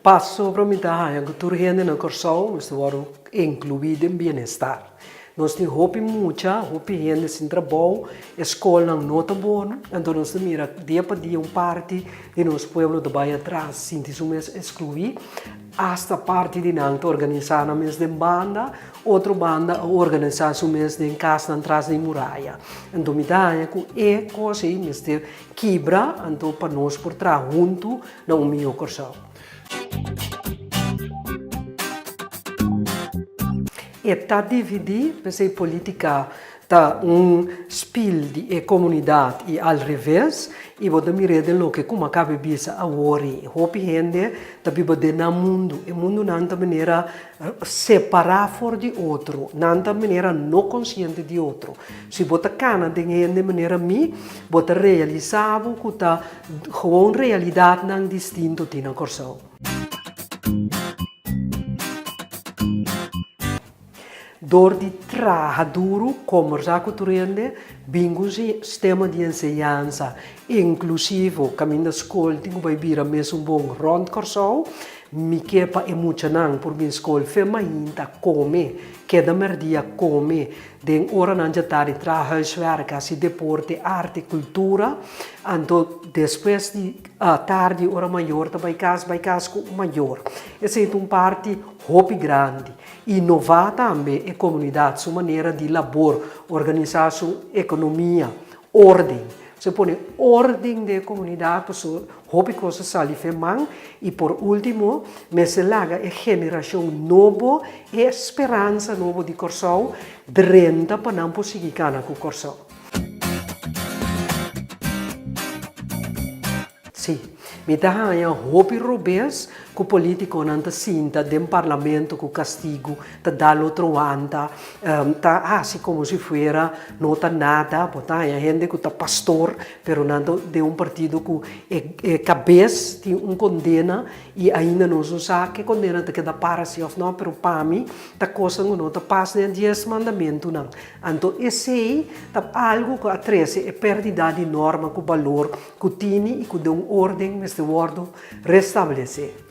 Pasobra mi ta haña ku tur hende na Kòrsou mester wòrdu inkluí den bienestar. Nos tin hopi mucha, hopi hende sin trabou, e skolnan no ta bon, anto nos ta mira dia pa dia un parti di nos pueblo ta bai atras, sinti su mes eskluí, asta parti di nan ta organisá nan mes den banda, otro banda a organisá su mes den kasnan tras di muraya. Anto mi ta haña ku e kos ei mester kibra anto pa nos por traha huntu na un mihó Kòrsou. E ta dividí, p'esei polítika ta un spil di e komunidat i al reves, i bo ta mir'é den loke ku m'a kabe bisa awor ei. Hopi hende ta biba den nan mundu, e mundunan ta manera separá for di otro, nan ta manera no konsiente di otro. Si bo ta kana den hende manera mi, bo ta realisá bo ku ta Gewoon realidatnan distinto tin na Kòrsou. Dor di traha duru, kombersá ku tur hende, bin ku un sistema di enseñansa inklusivo kaminda skol tin ku bai bira mesun bon rònt Kòrsou. Mi ke pa e muchanan por bin skol fe mainta kome, keda mèrdia kome, Den oranan dja tardi traha huiswerk, hasi deporte, arte, kultura. Anto despues di tardi ora mayor ta bai kas, bai kas ku mayor. Esei ta un parti hopi grandi. Inová tambe e komunidat, su manera di labor, organisá su ekonomia, orden. Se pone orden den e komunidat pasobra hopi kos a sali fe man i por ultimo mester laga e generashon nobo, e speransa nobo di Kòrsou drenta pa nan por sigui kana ku Kòrsou. Sí, mi ta haña hopi robes ku politikonan ta sinta den parlamento ku kastigu, ta dal otro wanta, ta hasi komo si fuera no ta nada. Bo ta haña hende ku ta pastor, pero nan ta den un partido ku e kabes tin un kondena i ainda nos no sa ke kondena ta keda para si òf no, pero pa mi ta kosnan ku no ta pas den e dies mandamentunan. Anto esei ta algu ku a trese e pèrdida di norma ku balor Ku tini i ku den un orden mester wòrdu restablesé.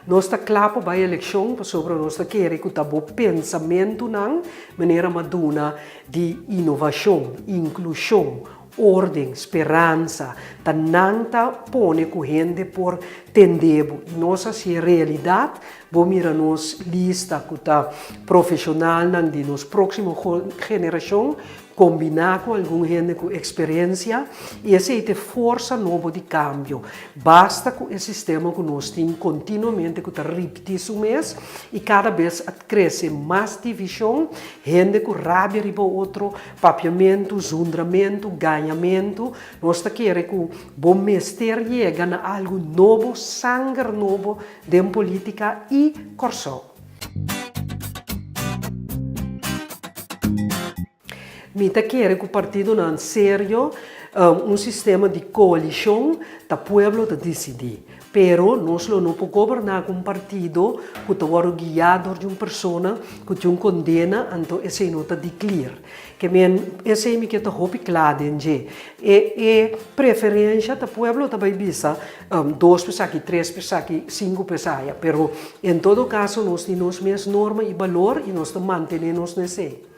Nos ta kla pa bai elekshon pasobra nos ta kere ku ta bo pensamentunan manera m'a duna di inovashon, inklushon, orden, speransa, ta nan ta pone ku hende por tende bo. I nos hasié realidat, bo mira nos lista ku ta profeshonalnan di nos próksimo generashon kombiná ku algun hende ku eksperensia i esei ta e forsa nobo di kambio. Basta ku e sistema ku nos tin kontinuamente ku ta ripití su mes i kada bes a krese mas divishon, hende ku rabia riba otro, papiamentu, zundramentu, gañamentu. Nos ta kere ku bo mester yega na algu nobo, sanger nobo den polítika i Kòrsou. Mi ta kere ku partidonan serio, un sistema di koalishon, ta pueblo ta disidí. Pero nos lo no por goberná ku un partido ku ta wòrdu guiá dor di un persona ku tin un kondena, anto esei no ta di clear. Ke men, esei mi ke ta hopi kla den dje. E e preferensha ta pueblo ta bai bisa dos pesaki, tres pesaki, sinku pesaya, pero en todo kaso nos tin nos mes norma i balor i nos ta mantené nos na esei.